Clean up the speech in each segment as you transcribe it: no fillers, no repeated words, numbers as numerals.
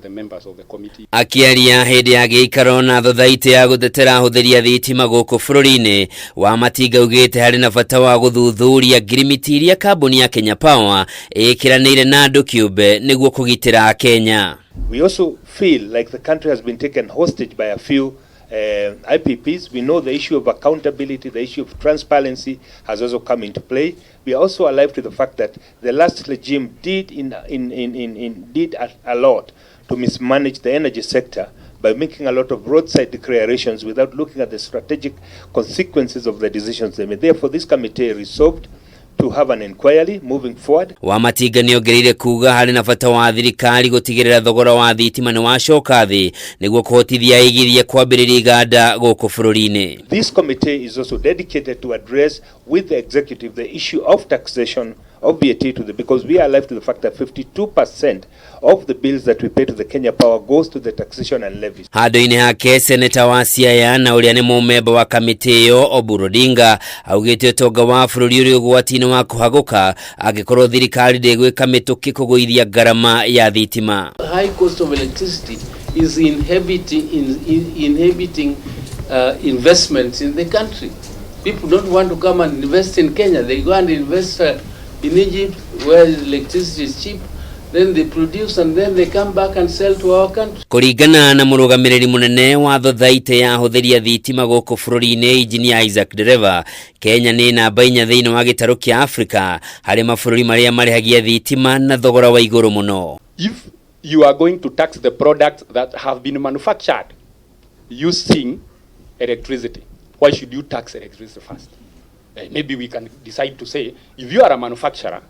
the members of the committee. Akĩaria hĩndĩ ya gĩikaro na thothaitĩ ya gũtetera ahũthĩri a thitima gũkũ bũrũri-inĩ, Wamatinga augĩte harĩ na bata wa gũthuthuria ngirimiti iria kambuni ya Kenya Power ĩkĩranĩire na andũ kĩũmbe nĩguo kũgitĩra Akenya. We also feel like the country has been taken hostage by a few IPPs. We know the issue of accountability, the issue of transparency has also come into play. We are also alive to the fact that the last regime did, in, did a lot to mismanage the energy sector by making a lot of roadside declarations without looking at the strategic consequences of the decisions they made. Therefore, this committee resolved to have an inquiry moving forward. Wamatinga nĩ ongereire kuga harĩ na bata wa thirikari gũtigĩrĩra thogora wa thitima nĩ wacoka thĩ nĩguo kũhotithia aigithia kwambĩrĩria iganda gũkũ bũrũri-inĩ. This committee is also dedicated to address with the executive the issue of taxation of VAT to the, because we are alive to the fact that 52% of the bills that we pay to the Kenya Power goes to the taxation and levies. Handũ-inĩ hake, seneta wa Siaya na ũrĩa nĩ mũmemba wa kamĩtĩ ĩyo, Oburu Odinga, augĩte ũtonga wa bũrũri ũrĩ ũgwati-inĩ wa kũhagũka angĩkorwo thirikari ndĩgwĩka mĩtũkĩ kũgũithia ngarama ya thitima. High cost of electricity is inhibiting investments in the country. People don't want to come and invest in Kenya. They go and invest in Egypt, where electricity is cheap. Then they produce and then they come back and sell to our country. Kũringana na mũrũgamĩrĩri mũnene wa thothaitĩ ya ahũthĩri a thitima gũkũ bũrũri-inĩ, Engineer Isaac Dereva, Kenya nĩ namba 4 thĩinĩ wa gĩtarũ kĩa Afrika harĩ mabũrũri marĩa marĩhagia thitima na thogora wa igũrũ mũno. If you are going to tax the products that have been manufactured using electricity, why should you tax electricity first? Maybe we can decide to say, if you are a manufacturer,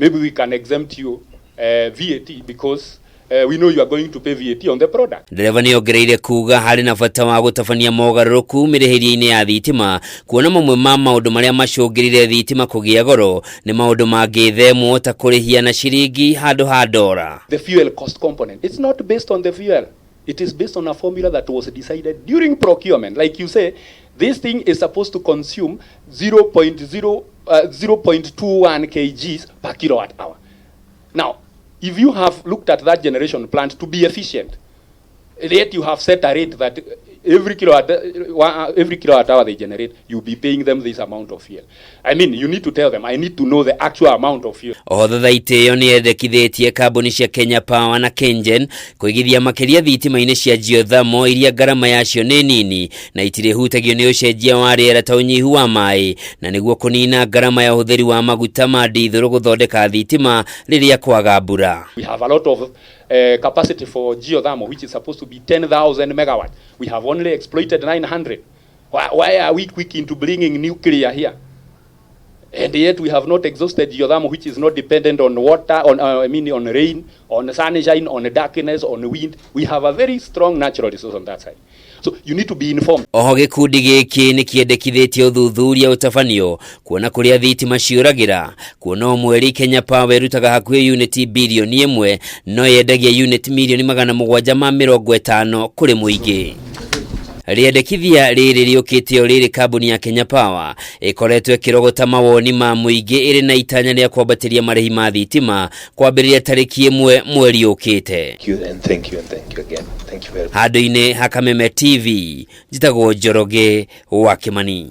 maybe we can exempt you VAT because we know you are going to pay VAT on the product. Ndereba nĩ ongereire kuga harĩ na bata wa gũtabania mogarũrũku mĩrĩhĩria-inĩ ya thitima, kuona mamwe ma maũndũ marĩa macũngĩrire thitima kũgĩa goro nĩ maũndũ mangĩthemwo ta kũrĩhia na ciringi handũ ha ndora. The fuel cost component, it's not based on the fuel. It is based on a formula that was decided during procurement. Like you say, this thing is supposed to consume 0.0, 0.21 kgs per kilowatt hour. Now, if you have looked at that generation plant to be efficient, yet you have set a rate that every kilowatt hour they generate, you'll be paying them this amount of fuel. I mean, you need to tell them, "I need to know the actual amount of fuel." Oho, thothaitĩ ĩyo nĩ yendekithĩtie kambuni cia Kenya Power na KenGen kũigithia makĩria thitima-inĩ cia geothermal iria ngarama yacio nĩ nini na itirĩhutagio nĩ ũcenjia wa rĩera ta ũnyihu wa maĩ, na nĩguo kũnina ngarama ya ũhũthĩri wa maguta ma ndithũrũ gũthondeka thitima rĩrĩa kwaga mbura. We have a lot of capacity for geothermal, which is supposed to be 10,000 megawatts. We have only exploited 900. Why are we quick into bringing nuclear here? And yet we have not exhausted geothermal, which is not dependent on water, on I mean on rain, on sunshine, on darkness, on wind. We have a very strong natural resource on that side. So you need to be informed. Oho, gĩkundi gĩkĩ nĩ kĩendekithĩtie ũthuthuria ũtabanio kuona kũrĩa thitima ciũragĩra, kuona o mweri Kenya Power ĩrutaga hakuhĩ uniti 1 bilioni no yendagia uniti 750,000,000 kũrĩ mũingĩ. Rĩendekithia rĩrĩ rĩũkĩte o rĩrĩ kambuni ya Kenya Power ĩkoretwo ĩkĩrogota mawoni ma mũingĩ ĩrĩ na itanya rĩa kwambatĩria marĩhi ma thitima kwambĩrĩria tarĩki 1 mweri ũkĩte. Thank you and thank you and thank you again. Thank you very much. Handũ-inĩ ha Kameme TV, njĩtagwo Njoroge wa Kĩmani.